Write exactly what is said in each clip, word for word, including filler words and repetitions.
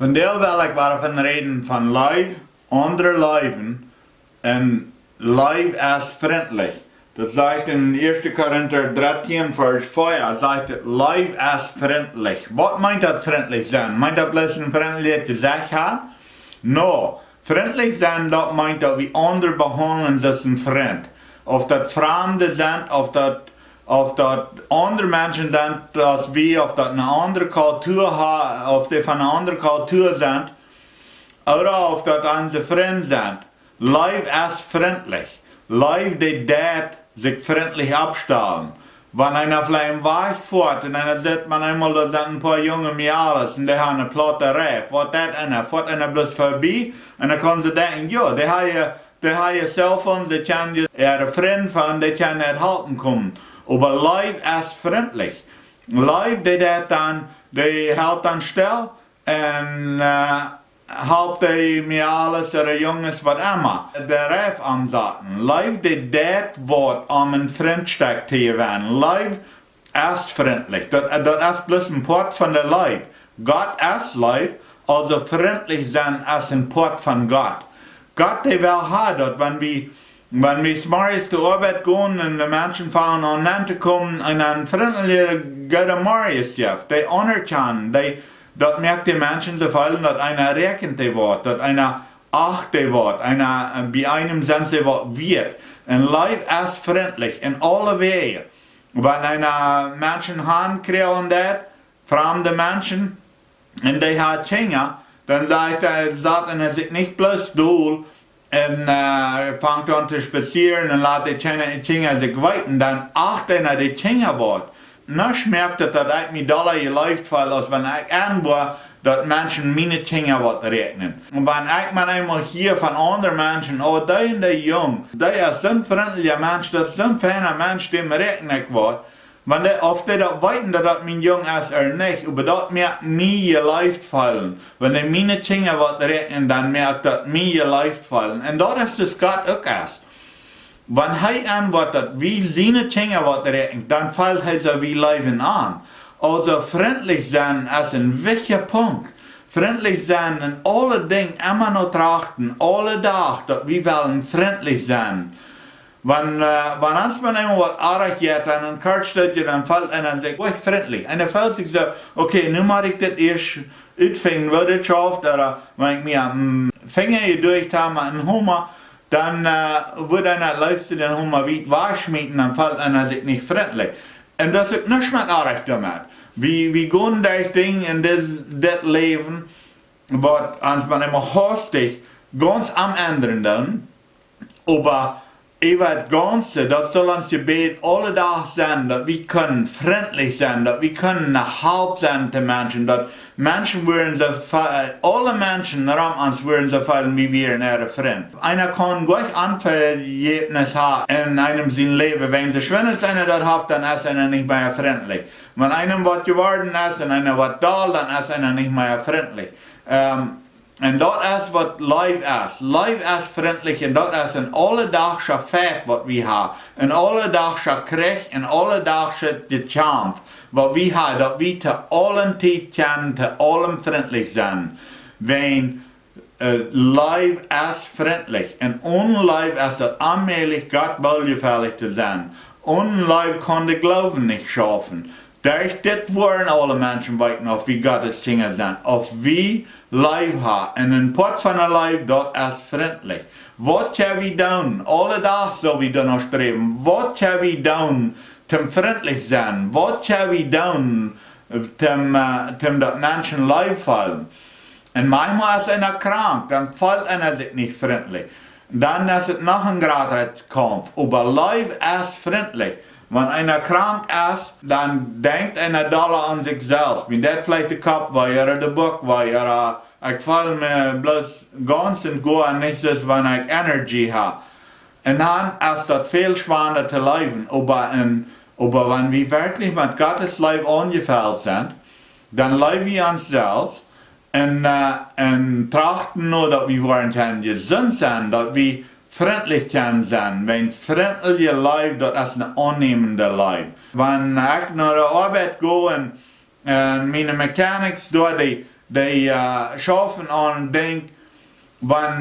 Vondoag well ekj wada von räden von Leew, aundre leewen, un Leew es frintlich. Daut sajcht en 1. Korinta 13, Varsch 4, sajcht et: "Leew es frintlich." Waut meent daut, frintlich sennen? Meent daut bloos een frintlijet Jesecht haben? No, frintlich sennen, daut meent, daut wie aundre behaundlen aus een Frint. Auf daut Framde sent, auf daut, auf daut aundre Menschen sent aus wie, auf daut eene aundre Kultua ha-, auf dee von eene aundre Kultua sent, ooda auf daut onse Frind sent. Leew es frintlich. Leew, dee deit sikj frintlich oppstalen. Wan eena veleicht wajch foat un eena sitt, wan eemol, doa sent een poa junge Mejales un dee haben eene plaute Reif. Waut deit eena? Foat eena bloos verbie un dan kaun see denkjen, jo, dee haben, dee haben Cellphones, dee kjennen äare Frind fonen, dee kjennen halpen komen. Oba Leew es frintlich. Leew, dee deit dan, dee helt dan stell un, äh, halpt dee Mejales ooda Junges, waut emma, de Reif aunsaten. Leew, dee deit waut om een Frint stoakj to jewennen. Leew es frintlich. Daut, daut es bloos een Poat von de Leew. Gott es Leew, aulsoo frintlich sennen es een Poat von Gott. Gott, dee well haben, daut wan wie, wan wie zemorjes to Oabeit gonen un de Menschen fangen aun nenn to komen un een frintlijet Goodemorjes jeft, dee aunerkjanen, dee, daut moakt de Menschen soo feelen, daut eena räakjent dee waut, daut eena acht dee waut, eena, äh, bie eenem sent see waut wieet. Un Leew es frintlich en aule Wäaj. Wan eena Menschen aunkrajen deit, framde Menschen, un dee haben Kjinja, dan sajcht hee, sat eena sikj nich bloos dol un, äh, fangt aun to spazieren un lat de Kjinja, Kjinja sikj weeten, dan acht eena de Kjinja waut. Nuscht moakt daut, daut ekj mie dolla jeleeft feel, aus wan ekj enwoa, daut Menschen miene Kjinja waut räakjnen. Un wan ekj mau eemol hia von aundre Menschen, oh, dee un dee Jung, dee es soon frintlja Mensch, daut es soon feina Mensch, däm räakjen ekj waut. Wan dee, auf dee daut weeten, daut daut mien Jung es ooda nich, oba daut moakt mie jeleeft feelen. Wan dee miene Kjinja waut räakjnen, dan moakt daut mie jeleeft feelen. Un daut es, daut Gott uk es. Wan hee enwoat, daut wie siene Kjinja waut räakjnen, dan feelt hee soo, wie leewen am. Aulsoo, frintlich sennen es een wichtja Punkt. Frintlich sennen en aule Dinj, emma no trachten, aule Dach, daut wie wellen frintlich sennen. Wan, äh, wan ons mau eemol waut oajch jeit, dan een Kortstootje, dan feelt eena sikj uk frintlich. Un dan feelt sikj soo, okay, nu mott ekj dit ieescht utfinjen, woo dit schauft, ooda wan ekj mie aum Finja jeduacht hab met een Homa, dan, äh, wudd eena daut leefste dän Homa wiet wajchschmieten, dan feelt eena sikj nich frintlich. Un daut es uk nuscht met oajch doamet. Wie, wie gonen derch Dinj en dit, dit Läwen, waut ons mau eemol haustich gaunz aum endren doonen. Oba äwa daut gaunze, daut saul ons Jebäd aule Dach sennen, daut wie kjennen frintlich sennen, daut wie kjennen eene Help sennen to Menschen, daut Menschen wudden soo fe-, aule Menschen rom ons wudden soo feelen, wie wieren äare Frind. Eena kaun goanich Onvejäwnis haben en eenem sien Läwen. Wan see schwind eena daut haft, dan es eena nich mea frintlich. Wan eenem waut jeworden es un eena woat doll, dan es eena nich mea frintlich. Ähm, un daut es waut Leew es. Leew es frintlich un daut es een auledachscha Feit waut wie haben. Een auledachscha Kjrich, een auledachschet Jekjamf waut wie haben, daut wie to aule Tiet kjennen, to aulem frintlich sennen. Wan, äh, Leew es frintlich. Un one Leew es daut onmäajlich, Gott woljefällich to sennen. One Leew kaun de Gloowen nich schaufen. Derch dit woaren aule Menschen weeten, auf wie Gottes Kjinja sent, auf wie Leew haben. Un een Poat von de Leew, daut es frintlich. Waut kjenn wie doonen? Aule Dach saul wie doano sträwen. Waut kjenn wie doonen, toom frintlich sennen? Waut kjenn wie doonen, äh, toom, äh, toom daut Menschen Leew feelen? Un maunchmol es eena krank, dan feelt eena sikj nich frintlich. Dan es et noch een jratra Kaumf. Oba Leew es frintlich. Wan eena krank es, dan denkjt eena dolla aun sikj selfst. Mie deit veleicht de Kopp wee, ooda de Buak wee, ooda ekj feel mie bloos gaunz un goa nich soo aus wan ekj Energie hab. Un dan es daut väl schwanda to leewen. Oba en, oba wan wie werkjlich met Gottes Leew aunjefelt sent, dan leew wie ons selfst. Un, äh, un trachten no daut wie woaren kjennen jesunt sennen, daut wie frintlich kjennen sennen. Wan frintlje Leew, daut es eene aunnämende Leew. Wan ekj no de Oabeit go un, äh, miene Mechanics doa dee, dee schaufen aun Dinj, wan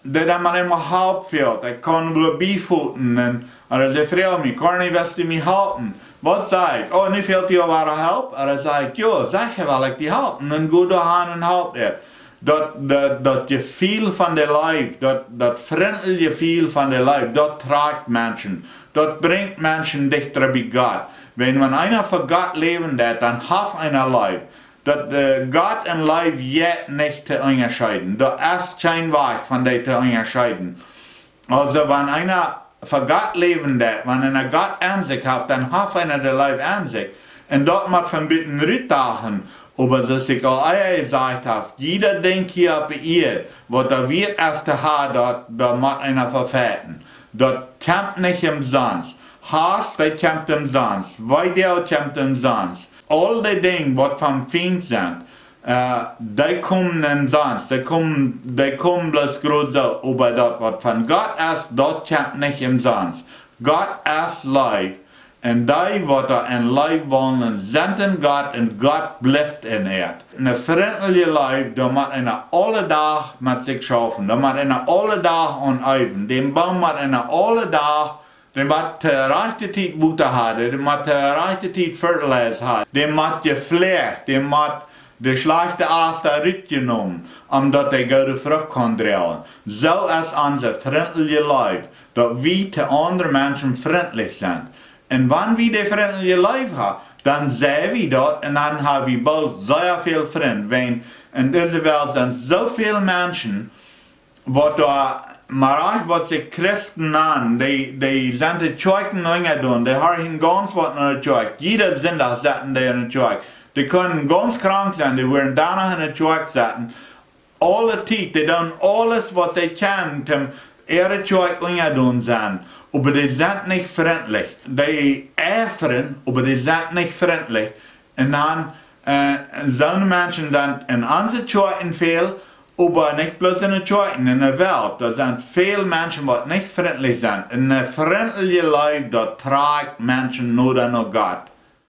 dee dan mau emol Help fält. Ekj kaun wua biefoten un, ooda dee froagen mie: "Corny, west du mie halpen?" Waut saj ekj? "Oh, nu fält die aul wada Help?" Ooda saj ekj: "Jo, secha well ekj die halpen." Un go doa han un halp äant. Daut, daut, daut Jefeel von de Leew, daut, daut frintliche Jefeel von de Leew, daut trakjt Menschen. Daut brinjt Menschen dichta bie Gott. Wan, wan eena fa Gott läwen deit, dan haft eena Leew. Daut, Gott un Leew jeit nich to unjascheeden. Daut es kjeen Wajch von dee to unjascheeden. Aulsoo, wan eena fa Gott läwen deit, wan eena Gott en sikj haft, dan haft eena de Leew en sikj. Un daut mott von buten rut dachen, oba soo aus ekj aul ea jesajcht hab, jieda Dinkj hia opp de Ieed, waut doa wieet es to haben, daut, doa mott eena fa feiten. Daut kjemt nich omsonst. Hauss, dee kjemt omsonst. Weedoag kjemt omsonst. Aul dee Dinj, waut vom Fient sent, dee komen omsonst. Dee komen, dee komen bloos krakjt soo, oba daut, waut von Gott es, daut kjemt nich omsonst. Gott es Leew. Un dee, waut doa en Leew waundlen, sent en Gott un Gott blift en an. Eene frintliche Leew, doa mott eena aule Dach met sikj schaufen. Doa mott eena aule Dach aun eewen. Dän Boom mott eena aule Dach, dee mott to rajchte Tiet Wota haben, dee mott to rajchte Tiet Fertilizer haben, dee mott jefläacht, dee mott de schlajchte Ast rutjenomen, om daut dee goode Frucht kaun droagen. Soo es onse frintliche Leew, daut wie to aundre Menschen frintlich sent. Un wan wie dee frintliche Leew haben, dan saj wie daut un dan hab wie boolt sea väl Frind. Wan en dise Welt sent soo väl Menschen, waut doa, mau rajcht, waut sikj Christen nanen, dee, dee sent de Kjoakjen unjadon, dee horchen gaunz waut no de Kjoakj. Jieda Sindach setten dee en de Kjoakj. Dee kunnen gaunz krank sennen, dee woaren doano en de Kjoakj setten. Aule Tiet, dee doonen aules, waut see kjennen, om äare Kjoakj unjadon sennen. Oba dee sent nich frintlich. Dee eifren, oba dee sent nich frintlich. Un dan, soone Menschen sent en onse Kjoakjen väl, oba nich bloos en de Kjoakjen, en de Welt. Doa sent väl Menschen, waut nich frintlich sent. Un eene frintliche Leew, daut trakjt Menschen noda no Gott.